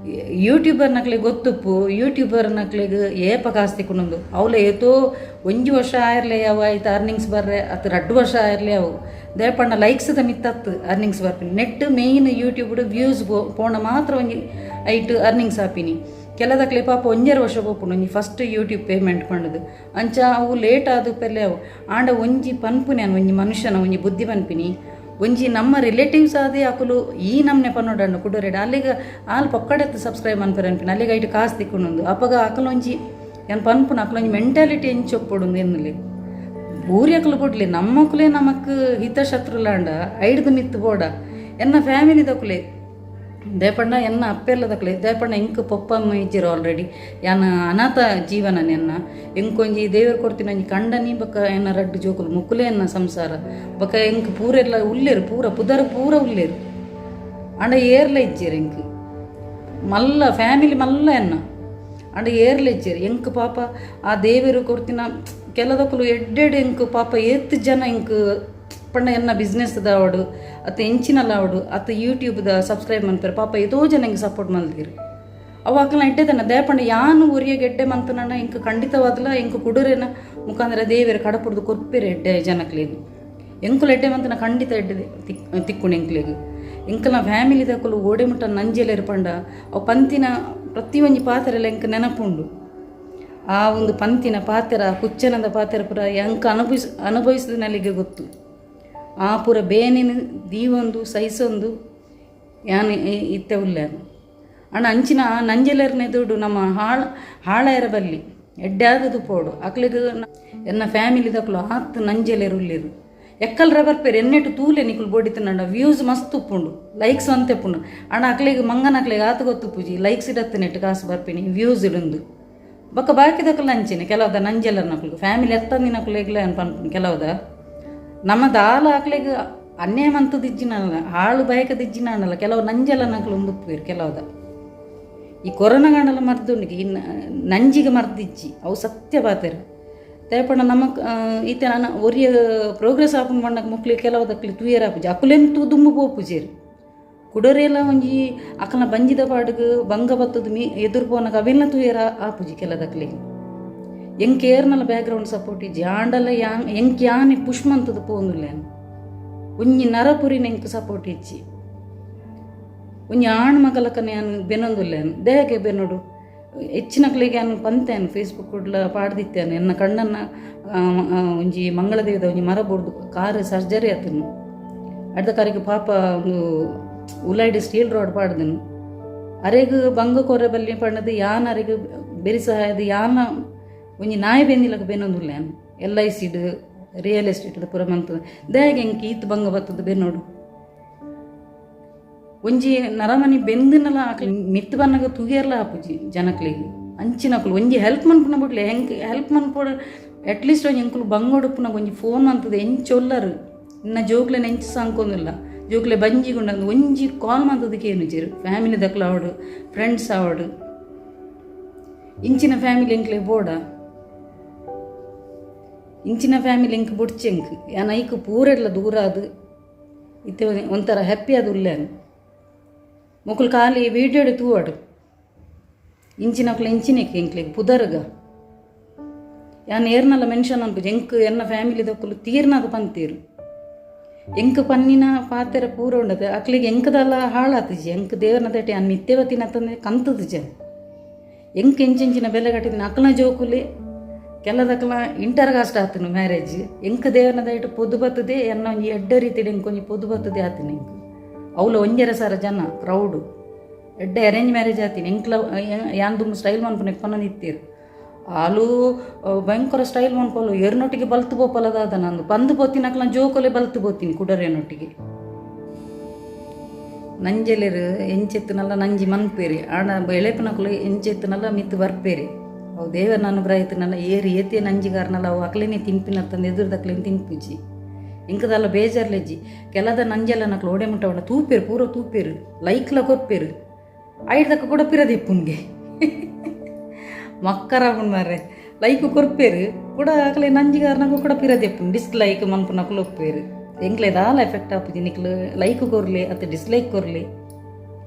[SPEAKER 1] ಯೂಟ್ಯೂಬರ್ ನಕ್ಲೆಗ್ ಗೊತ್ತುಪ್ಪು, ಯೂಟ್ಯೂಬರ್ ನಕ್ಲೆಗ್ ಏಪ ಕಾಸು ತಿಕ್ಕೊಂಡೊಂದು. ಅವ್ಲ ಏತೋ ಒಂಜಿ ವರ್ಷ ಆಯಿರ್ಲೆ ಅವು ಆಯ್ತು ಅರ್ನಿಂಗ್ಸ್ ಬರ್ರೆ ಅತ್ತು 2 ವರ್ಷ ಆಯಿರ್ಲೆ ಅವು. ದಾಯೆಪಂಡ ಲೈಕ್ಸ್ದ ಮಿತ್ತತ್ತು ಅರ್ನಿಂಗ್ಸ್ ಬರ್ಪಿನಿ. ನೆಟ್ ಮೇಯ್ನ್ ಯೂಟ್ಯೂಬ್ ವ್ಯೂಸ್ ಪೋಣ ಮಾತ್ರ ಒಂಜಿ ಐಟ್ ಅರ್ನಿಂಗ್ಸ್ ಆಪಿನಿ. ಕೆಲದಕ್ಲೆ ಪಾಪ 1.5 ವರ್ಷ ಪೋಪುಂಡು ಒಂಜಿ ಫಸ್ಟ್ ಯೂಟ್ಯೂಬ್ ಪೇಮೆಂಟ್ ಪಂಡದು. ಅಂಚ ಅವು ಲೇಟ್ ಆದ ಪೆರ್ಲೆ ಅವು. ಆಂಡ ಒಂಜಿ ಪನ್ಪುನಿ ಯಾನ್, ಒಂಜಿ ಮನುಷ್ಯನ ಒಂಜಿ ಬುದ್ಧಿ ಪನ್ಪಿನಿ. ಒಂಜಿ ನಮ್ಮ ರಿಲೇಟಿವ್ಸ್ ಆದೇ ಅಕುಲು ಈ ನಮ್ನೆ ಪನ್ನೊಡಂಡು ಕುಡೋರೆಡ್ ಅಲ್ಲಿಗೆ ಆಲ್ ಪೊಕ್ಕಡೆತ್ತು ಸಬ್ಸ್ಕ್ರೈಬ್ ಮನ್ಪೆರೆ ಅನ್ಪಿನಿ. ಅಲ್ಲಿಗೆ ಐಟ್ ಕಾಸು ತಿಕ್ಕೊಂಡೊಂದು. ಅಪಗ ಅಕಲೊಂಜಿ ಯಾನ್ ಪನ್ಪುನ ಅಕಲೊಂಜಿ ಮೆಂಟಾಲಿಟಿ ಎಂಚ ಒಪ್ಪೊಡುಂದು ಎನ್ನುಲೆ. ಊರ್ಯಕುಲು ಬೊಡ್ಲಿ, ನಮ್ಮಕುಲೇ ನಮಕ್ ಹಿತಶತ್ರುಲಾಂಡ ಐಡ್ದು ಮಿತ್ತು ಬೋಡ. ಎನ್ನ ಫ್ಯಾಮಿಲಿ ದಕುಲೆ, ದಾಯೆಪಂಡ ಎನ್ನ ಅಪ್ಪೆಲ್ಲ ದಕುಲೆ. ದಾಯೆಪಂಡ ಎಂಕ್ ಪೊಪ್ಪಮ್ಮ ಇಜ್ಜೆರ್ ಆಲ್ರೆಡಿ, ಯಾನ್ ಅನಾಥ ಜೀವನ ಎನ್ನ. ಎಂಕೊಂಜಿ ದೇವರು ಕೊಡ್ತಿನ ಒಂಜಿ ಕಂಡನಿ ಬೊಕ್ಕ ಎನ್ನ ರಡ್ಡ್ ಜೋಕುಲು, ಮುಕ್ಕುಲೇ ಎನ್ನ ಸಂಸಾರ. ಬೊಕ್ಕ ಎಂಕ್ ಪೂರೆಲ್ಲ ಉಲ್ಲೇರು, ಪೂರ ಪುದರ್ ಪೂರ ಉಲ್ಲೇರು. ಆಂಡ ಏರ್ಲ ಇಜ್ಜೆರ್ ಎಂಕ್. ಮಲ್ಲ ಫ್ಯಾಮಿಲಿ ಮಲ್ಲ ಎನ್ನ, ಆಂಡ ಏರ್ಲ ಇಜ್ಜೆರ್ ಎಂಕ್. ಪಾಪ ಆ ದೇವೆರು ಕೊಡ್ತಿನ ಕೆಲದಕುಲು ಎಡ್ಡೆಡ್ ಎಂಕ್ ಪಾಪ ಏತ್ ಜನ ಎಂಕ್ ಪಂಡ ಎನ್ನ ಬಿಸ್ನೆಸ್ದ ಆವಡು ಅತ್ತ ಎಂಚಿನಲ್ಲ ಆವಡು ಅತ್ತ ಯೂಟ್ಯೂಬ್ದ ಸಬ್ಸ್ಕ್ರೈಬ್ ಮನ್ಪೆರ್. ಪಾಪ ಏತೋ ಜನ ಎಂಕ್ ಸಪೋರ್ಟ್ ಮಲ್ತೀರು. ಅವು ಅಕಲ್ನ ಎಡ್ಡೆದನ. ದಾಯೆಪಂಡ ಯಾನ್ ಒರಿಯಗ್ ಎಡ್ಡೆ ಮಂತುನಂಡ ಎಂಕ್ ಖಂಡಿತವಾದ್ಲ ಎಂಕ್ ಕುಡುರೆನ ಮುಖಾಂತರ ದೇವೆರ್ ಕಡಪುಡ್ದು ಕೊರ್ಪೆರ್ ಎಡ್ಡೆ ಜನಕ್ಲೆಗ್. ಎಂಕುಲು ಎಡ್ಡೆ ಮಂತನ ಖಂಡಿತ ಎಡ್ಡೆ ತಿಕ್ಕುಂಡು ಎಂಕ್ಲೆಗ್. ಎಂಕಲ್ನ ಫ್ಯಾಮಿಲಿದಕುಲು ಓಡೆ ಮುಟ್ಟ ನಂಜೆಲೆರ್ ಪಂಡ ಅವು ಪಂತಿನ ಪ್ರತಿಯೊಂಜಿ ಪಾತೆರಲ ಎಂಕ್ ನೆನಪುಂಡು. ಆ ಒಂದು ಪಂತಿನ ಪಾತೆರ, ಕುಚ್ಚನದ ಪಾತೆರ ಪೂರ ಎಂಕ್ ಅನುಭವಿಸಿದ ಗೊತ್ತು. ಆ ಪೂರ ಬೇನೆನ್ ದೀವೊಂದು ಸಹಿಸೊಂದು ಯಾನ್ ಇತ್ತೆ ಉಲ್ಲೆ. ಆಂಡ ಅಂಚಿನ ಆ ನಂಜೆಲೆರ್ನ ಎದುರುಡು ನಮ್ಮ ಹಾಳ್ ಹಾಳಾಯರ ಬಲ್ಲಿ, ಎಡ್ಡೆ ಆದದು ಪೋಡು. ಅಕ್ಲೆಗ್ ಎನ್ನ ಫ್ಯಾಮಿಲಿದಕುಲು ಆತ್ ನಂಜೆಲೆರ್ ಉಲ್ಲೆರ್. ಎಕ್ಕಲ್ರ ಬರ್ಪೇರು ಎನ್ನೆಟ್ಟು ತೂಲೆ ನಿಕುಲು ಬೋಡಿತನಂಡ ವ್ಯೂಸ್ ಮಸ್ತ್ ಉಪ್ಪುಂಡು, ಲೈಕ್ಸ್ ಅಂತೆ ಉಪ್ಪುಂಡು. ಆಂಡ ಅಕ್ಲೆಗ್ ಮಂಗನಕ್ಲೆಗ್ ಆತ್ ಗೊತ್ತುಪ್ಪುಜಿ, ಲೈಕ್ಸ್ ಇಡತ್ತೆ ನೆಟ್ ಕಾಸು ಬರ್ಪಿನಿ ವ್ಯೂಸ್ ಇಡುಂದು. ಬೊಕ್ಕ ಬಾಕಿದಕುಲು ಅಂಚಿನ ಕೆಲವದ ನಂಜೆಲ್ಲರ್ನಕುಲು ಫ್ಯಾಮಿಲಿ ಎತ್ತಂದಿನಕುಲೆಗ್ಲ ಪನ್ಪುನು. ಕೆಲವದ ನಮ್ಮ ದಾಲ ಅಕ್ಲೆಗ್ ಅನ್ಯಾಯ ಮಂತದಿಜ್ಜಿನಲ್ಲ, ಹಾಳು ಬಯಕದಿಜ್ಜಿನಲ್ಲ. ಕೆಲವು ನಂಜೆಲ್ಲನಕುಲು ಉಂದುಪ್ಪುವೆರ್. ಕೆಲವದ ಈ ಕೊರೋನಾ ಗಂಡಲ ಮರ್ದುಂಡಿಗೆ ಈ ನಂಜಿಗೆ ಮರ್ದಿಜ್ಜಿ, ಅವು ಸತ್ಯ ಪಾತೆರ. ದಾಯೆಪಂಡ ನಮಕ್ ಇತ್ತೆ ನನ ಒರಿಯ ಪ್ರೋಗ್ರೆಸ್ ಆಪುಂಡು ಪಂಡಕ ಮುಕ್ಲಿ ಕೆಲವದಕ್ಲಿ ತೂಯೆರ್ ಆಪುಜಿ. ಅಕುಲೆನ್ ದುಂಬು ಪೋಪುಜೆರ್. ಕುಡೊರಿಯೆಲ ಒಂಜಿ ಅಕಲ್ನ ಬಂಜಿದ ಪಾಡುಗು ಬಂಗ ಬತ್ತದ ಮೀ ಎದುರು ಪೋನಗ ಅವೆಲ್ಲ ತೂಯೆರ ಆಪುಜಿ ಕೆಲದಕ್ಲೆಗ್. ಎಂಕ್ ಏರ್ನಲ ಬ್ಯಾಕ್ಗ್ರೌಂಡ್ ಸಪೋರ್ಟ್ ಇಜ್ಜಿ. ಆಂಡಲ ಯಾನ್ ಎಂಕ್ ಯಾನೆ ಪುಷ್ ಮಂತುದು ಪೋವೊಂದುಲ್ಲೆ. ಒಂಜಿ ನರಪುರಿನ ಎಂಕ್ ಸಪೋರ್ಟ್ ಇಜ್ಜಿ. ಒಂಜಿ ಆಣ್ ಮಗಲಕನ ಯಾನ್ ಬೆನೊಂದುಲ್ಲೆ. ದಾಯೆಗ್ ಬೆನೊಡು? ಹೆಚ್ಚಿನಕ್ಲೆಗ್ ಯಾನ್ ಪಂತೆನ್ ಫೇಸ್ಬುಕ್ ಕುಡ್ಲ ಪಾಡ್ದಿತ್ತೇನೆ. ಎನ್ನ ಕಣ್ಣನ್ನ ಒಂಜಿ ಮಂಗಳದೇವಿದ ಒಂಜಿ ಮರ ಬುಡ್ದು ಕಾರ್ ಸರ್ಜರಿ ಆತನು. ಅಡ್ದ ಕಾರಿಗೆ ಪಾಪ ಒಂದು ಉಲೈಡ್ ಸ್ಟೀಲ್ ರೋಡ್ ಪಾಡ್ದನು. ಅರೆಗ್ ಬಂಗ ಕೊರೆ ಬಲ್ಲಿ ಪಂಡದು ಯಾನ್ ಅರೆಗ್ ಬೆರಿ ಸಹಾಯದ ಯಾನ ಒಂಜಿ ನಾಯಿ ಬೆಂದಿಲಕ ಬೆನೊಂದುಲ್ಲ. ಯಾನ್ L I said real estate ಪೂರ ಮಂತ್ ದಾಯೆ ಎಂಕ್ ಈತ್ ಬಂಗ ಬತ್ತದ ಬೆನೋಡು? ಒಂಜಿ ನರಮನಿ ಬೆಂದಿನಲ ಆಕ್ಲೆ ಮಿತ್ತ್ ಬನ್ನಗ ತುಗಿಯರ್ಲ ಆಪುಜಿ ಜನಕ್ಲೆಗ್. ಅಂಚಿನಕುಲು ಒಂಜಿ ಹೆಲ್ಪ್ ಮನ್ಪುನ ಬುಡ್ಲೆ. ಹೆಂಕ್ ಹೆಲ್ಪ್ ಮನ್ಪೊಡು? ಅಟ್ಲೀಸ್ಟ್ ಒಂಜಿ ಎಂಕುಲು ಬಂಗೋಡುಪ್ಪುನಾಗ ಒಂಜಿ ಫೋನ್ ಮಂತದ ಎಂಚೊಲ್ಲರು, ಇನ್ನ ಜೋಕ್ಲೆನ ಎಂಚ ಸಾಂಕೊಂದಿಲ್ಲ, ಜೋಕ್ಲೆ ಬಂಜಿಗುಂಡಂದು ಒಂಜಿ ಕಾಲ್ ಮಂತದ ಕೇನುಜೆರ್. Family ದಕ್ಲು ಆವಡು, friends ಆವಡು. ಇಂಚಿನ ಫ್ಯಾಮಿಲಿ ಎಂಕ್ಲೆ ಬೋಡ. ಇಂಚಿನ ಫ್ಯಾಮಿಲಿ ಎಂಕ್ ಬೊಡ್ಚೆಂಕ್. ಯಾನ್ ಐಕ್ ಪೂರೆಡ್ಲ ದೂರ ಆದ್ ಇತ್ತೆ ಒಂಥರ ಹ್ಯಾಪಿ ಆದ್ ಉಲ್ಲೇನ್. ಮೊಕುಲು ಖಾಲಿ ವೀಡಿಯೋಡೆ ತೂವಡು. ಇಂಚಿನಕ್ಲು ಇಂಚಿನೆಕ್ ಎಂಕ್ಲೆಗ್ ಪುದರ್ಗ. ಯಾನ್ ಏರ್ನಲ ಮೆನ್ಷನ್ ಅನ್ಪುಜಿ. ಎಂಕ್ ಎನ್ನ ಫ್ಯಾಮಿಲಿ ದಕ್ಕುಲು ತೀರ್ನಾಗ ಪಂತೀರು. ಎಂಕ್ ಪನ್ನಿನ ಪಾತೆರ ಪೂರ ಉಂಡತೆ. ಅಕ್ಲೆಗ್ ಎಂಕದಲ್ಲ ಹಾಳಾತಿಜಿ. ಎಂಕ್ ದೇವರನ ತಟ್ಟಿ ಯಾನ್ ಮಿತ್ತೆ ಬತ್ತಿನ ತಂದೆ ಕಂತುದುಜ. ಎಂಕ್ ಎಂಚೆಂಚಿನ ಬೆಲೆ ಕಟ್ಟಿದಿನ ಅಕ್ಲನ ಜೋಕುಲೆ ಕೆಲದಕ್ಲ ಇಂಟರ್ ಕಾಸ್ಟ್ ಆತನು ಮ್ಯಾರೇಜ್. ಎಂಕ್ ದೇವರನ ದಯಟ್ ಪೊದು ಬತ್ತದೆ. ಎನ್ನ ಒಂಜಿ ಎಡ್ಡೆ ರೀತಿಡ್ ಎಂಕ್ ಒಂಜಿ ಪೊದು ಬತ್ತದೆ ಆತಿನ. ಎಂಕ್ ಅವ್ಲ 1.5 ಸಾವಿರ ಜನ ಕ್ರೌಡು. ಎಡ್ಡೆ ಅರೇಂಜ್ ಮ್ಯಾರೇಜ್ ಆತೀನಿ. ಎಂಕ್ಲ ಯಾನ್ ದುಂಬು ಸ್ಟೈಲ್ ಮನ್ಪುನ ಪನ್ನೊಂದಿತ್ತೀರು. ಆಲು ಭಯಂಕರ ಸ್ಟೈಲ್ ಮನ್ಪೊಲು. ಏರ್ನೊಟ್ಟಿಗೆ ಬಲ್ತು ಪೋಪಲದಾದ ನಂದು ಪಂದು ಪೋತಿನಕ್ಲ ಜೋಕೊಲೆ ಬಲ್ತು ಪೋತೀನಿ ಕುಡರೇನೊಟ್ಟಿಗೆ. ನಂಜೆಲೆರು ಎಂಚೆತ್ತನಲ್ಲ ನಂಜಿ ಮನ್ಪೇರಿ. ಆಂಡ ಎಳೆಪನಕುಲು ಎಂಚೆತ್ತನಲ್ಲ ಮಿತ್ತು ಬರ್ಪೇರಿ. ಅವು ದೇವರನ ಅನುಗ್ರಹ ಇತ್ತನಲ್ಲ. ಏರು ಏತೆ ನಂಜಿಗಾರನಲ್ಲ ಅವು ಅಕ್ಲೇನೆ ತಿನ್ಪಿನತ್ತಂದು ಎದುರುದಕ್ಲೇನೆ ತಿನ್ಪುಜಿ. ಇಂಕದಲ್ಲ ಬೇಜಾರ್ಲೆಜ್ಜಿ. ಕೆಲದ ನಂಜೆಲ್ಲ ನಕ್ಲು ಓಡೆ ಮುಟ್ಟ ತೂಪೇರು, ಪೂರ ತೂಪೇರು, ಲೈಕ್ಲ ಕೊರ್ಪೇರು. ಐಡ್ದಕ್ಕ ಕೂಡ ಪಿರದಿಪ್ಪುನ್ಗೆ ಮಕ್ಕರ ಮಾರ್ರೆ. ಲೈಕ್ ಕೊರ್ಪೇರು ಕೂಡ ಅಕ್ಲೆ ನಂಜಿಗಾರನಗೂ ಕೂಡ ಪಿರದೆಪ್ಪುನ್. ಡಿಸ್ಲೈಕ್ ಮನ್ಪುನಕ್ಲು ಒಪ್ಪೇರು. ಎಂಕ್ಲೆ ದಾಲ ಎಫೆಕ್ಟ್ ಆಪುಜಿ. ನಿಕ್ಲು ಲೈಕ್ ಕೊರ್ಲಿ ಅತ್ತ ಡಿಸ್ಲೈಕ್ ಕೊರ್ಲಿ,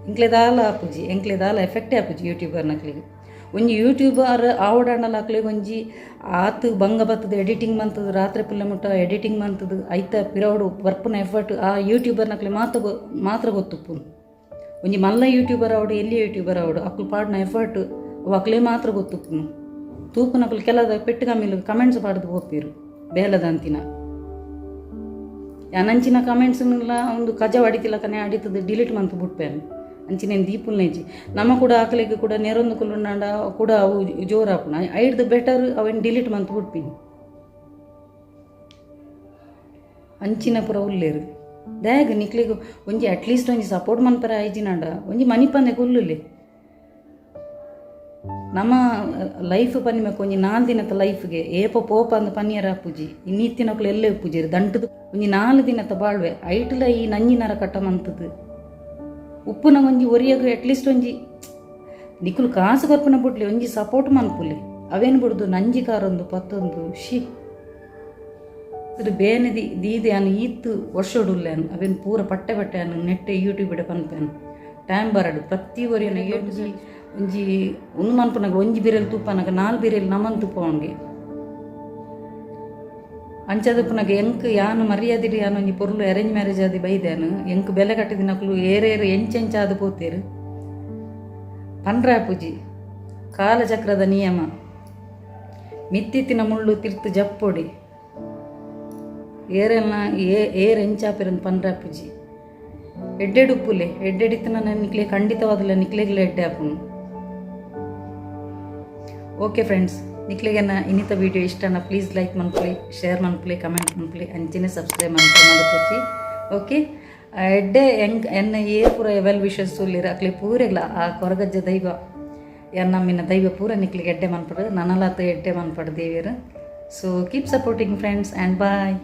[SPEAKER 1] ಎಂಕ್ಲೆ ದಾಲ ಆಪುಜಿ. ಎಂಕ್ಲೆ ದಾಲ ಎಫೆಕ್ಟೇ ಆಪುಜಿ. ಯೂಟ್ಯೂಬರ್ ನಕ್ಲಿಗೆ ಒಂಜಿ ಯೂಟ್ಯೂಬರ್ ಆವಡಾಂಡಲ ಅಕ್ಲೆಗ್ ಒಂಜಿ ಆತ್ ಬಂಗ ಬತ್ತದ. ಎಡಿಟಿಂಗ್ ಮಂತದ, ರಾತ್ರಿ ಪುಲ್ಲೆ ಮುಟ್ಟ ಎಡಿಟಿಂಗ್ ಮಂತದ, ಐತ ಪಿರವಡು ಬರ್ಪುನ ಎಫರ್ಟ್ ಆ ಯೂಟ್ಯೂಬರ್ ನಕ್ಲೆ ಮಾತ ಮಾತ್ರ ಗೊತ್ತುಪ್ಪುನು. ಒಂಜಿ ಮಲ್ಲ ಯೂಟ್ಯೂಬರ್ ಆವಡು, ಎಲ್ಲಿ ಯೂಟ್ಯೂಬರ್ ಆವಡು, ಅಕ್ಲು ಪಾಡ್ನ ಎಫರ್ಟ್ ಅವು ಅಕ್ಲೆ ಮಾತ್ರ ಗೊತ್ತುಪ್ಪುನು. ತೂಪುನಕ್ಲು ಕೆಲದ ಪೆಟ್ಟು ಕಮ್ಮಿಲು ಕಮೆಂಟ್ಸ್ ಪಾಡ್ದು ಪೋಪೇರು ಬೇಲದಂತಿನ. ಯಾನಂಚಿನ ಕಮೆಂಟ್ಸ್ನೆಲ್ಲ ಒಂದು ಕಜ ಅಡಿತಿಲ್ಲ ಕನೆ ಅಡಿತದ ಡಿಲೀಟ್ ಮಂತ್ ಬುಟ್ಪೇನು. ಅಂಚಿನ ದೀಪುಲ್ನೇಜಿ. ನಮ್ಮ ಕೂಡ ಆಕಲಿಗೆ ಕೂಡ ನೆರೊಂದು ಕುಲ್ಲುಂಡಾಂಡ ಕೂಡ ಅವು ಜೋರಾಪುನ. ಐಡ್ದು ಬೆಟರ್ ಅವೆನ್ ಡಿಲೀಟ್ ಮಂತ್ ಬುಟ್ಪಿನಿ. ಅಂಚಿನ ಪೂರ ಉಲ್ಲೇರು. ದಾಯಗ ನಿಕ್ಲೆಗ್ ಒಂಜಿ ಅಟ್ಲೀಸ್ಟ್ ಒಂಜಿ ಸಪೋರ್ಟ್ ಮನ್ಪರೆ ಆಯ್ಜಿನಾಂಡ ಒಂಜಿ ಮನಿಪಂದೆ ಕುಲ್ಲುಲೆ. ನಮ್ಮ ಲೈಫ್ ಪನ್ನಿಮಕ್ ಒಂಜಿ 4 ದಿನದ ಲೈಫ್ಗೆ ಏಪ ಪೋಪ ಅಂದ್ ಪನ್ನಿಯರ ಆಪುಜಿ. ಇನ್ನಿತ್ತಿನಕ್ಲು ಎಲ್ಲೇ ಉಪ್ಪುಜೆರ್. ದಂಟದು ಒಂಜಿ 4 ದಿನದ ಬಾಳ್ವೆ. ಐಟ್ಲ ಈ ನಂಜಿನರ ಕಟ್ಟ ಮಂತದು ಉಪ್ಪುನ ಒಂಜಿ ಒರಿಯಗ್ ಅಟ್ಲೀಸ್ಟ್ ಒಂಜಿ ನಿಕುಲು ಕಾಸು ಕೊರ್ಪುನ ಬುಡ್ಲಿ, ಒಂಜಿ ಸಪೋರ್ಟ್ ಮನ್ಪುಲಿ. ಅವೇನು ಬುಡ್ದು ನಂಜಿ ಕಾರೊಂದು ಪತ್ತೊಂದು she ಇದು ಬೇನೆ ದೀದೆ ಯಾನ್ ಈತ್ ವರ್ಷೊಡುಲ್ಲೇನು. ಅವೇನು ಪೂರ ಪಟ್ಟೆ ಪಟ್ಟೆ ಯಾನ್ ನೆಟ್ಟೆ ಯೂಟ್ಯೂಬ್ ಇಡ ಪನ್ಪೇನು. ಟೈಮ್ ಬರಡು ಪ್ರತಿ ಒರಿಯನ ಒಂಜಿ ಒಂಜಿ ಒಂದು ಮನ್ಪುನಾಗ ಒಂಜಿ ಬಿರೆಲ್ ತೂಪನಾಗ ನಾಲ್ ಬಿರೆಲ್ ನಮನ್ ತೂಪವನ್ಗೆ. ಅಂಚದಪ್ಪನಾಗ ಎಂಕ್ ಯಾನ್ ಮರ್ಯಾದಿಡ್ ಯಾನ್ ಒಂಜಿ ಪೊರ್ಲು ಅರೇಂಜ್ ಮ್ಯಾರೇಜ್ ಆದಿ ಬೈದೇನು. ಎಂಕ್ ಬೆಲೆ ಕಟ್ಟಿದಿನಕ್ಲು ಏರೇರು ಎಂಚೆಂಚಾದ್ ಪೋತೇರು ಪನ್ರಾಪುಜಿ. ಕಾಲಚಕ್ರದ ನಿಯಮ. ಮಿತ್ತಿತ್ತಿನ ಮುಳ್ಳು ತಿರ್ತು ಜಪ್ಪೊಡಿ. ಏರೆಲ್ಲ ಏ ಏರ್ ಎಂಚಾಪೆರಂದು ಪನ್ರಾಪುಜಿ. ಎಡ್ಡೆಡುಪ್ಪುಲೆ. ಎಡ್ಡೆಡಿತ್ತಿನ ನಿಕ್ಲೆ ಖಂಡಿತವಾದಲ್ಲ ನಿಕ್ಲೆಗ್ಲ ಎಡ್ಡೆ ಆಪುನು. ಓಕೆ ಫ್ರೆಂಡ್ಸ್, ನಿಕ್ಲೆಗೆನ ಇನ್ನಿತ ವಿಡಿಯೋ ಇಷ್ಟನ ಪ್ಲೀಸ್ ಲೈಕ್ ಮನ್ಪುಲೆ, ಶೇರ್ ಮನ್ಪುಲೆ, ಕಮೆಂಟ್ ಮನ್ಪುಲೆ, ಅಂಚನೆ ಸಬ್ಸ್ಕ್ರೈಬ್ ಮನ್ಪುಲೆ ಮದಪೊಚ್ಚಿ. ಓಕೆ, ಎಡ್ಡೆ ಎಂಕ್ ಎನ್ನ ಏ ಪೂರ ವೆಲ್ ವಿಶಸ್ ಉಲ್ಲೆರ್ ಅಕ್ಲೆ ಪೂರೆಗ್ಲ ಆ ಕೊರಗಜ್ಜ ದೈವ, ಎನ್ನಮ್ಮಿನ ದೈವ ಪೂರ ನಿಕ್ಲೆಗ್ ಎಡ್ಡೆ ಮನ್ಪಡು. ನನಲಾತ ಎಡ್ಡೆ ಮನ್ಪಡು ದೇವೆರ್. So keep supporting, friends, and bye.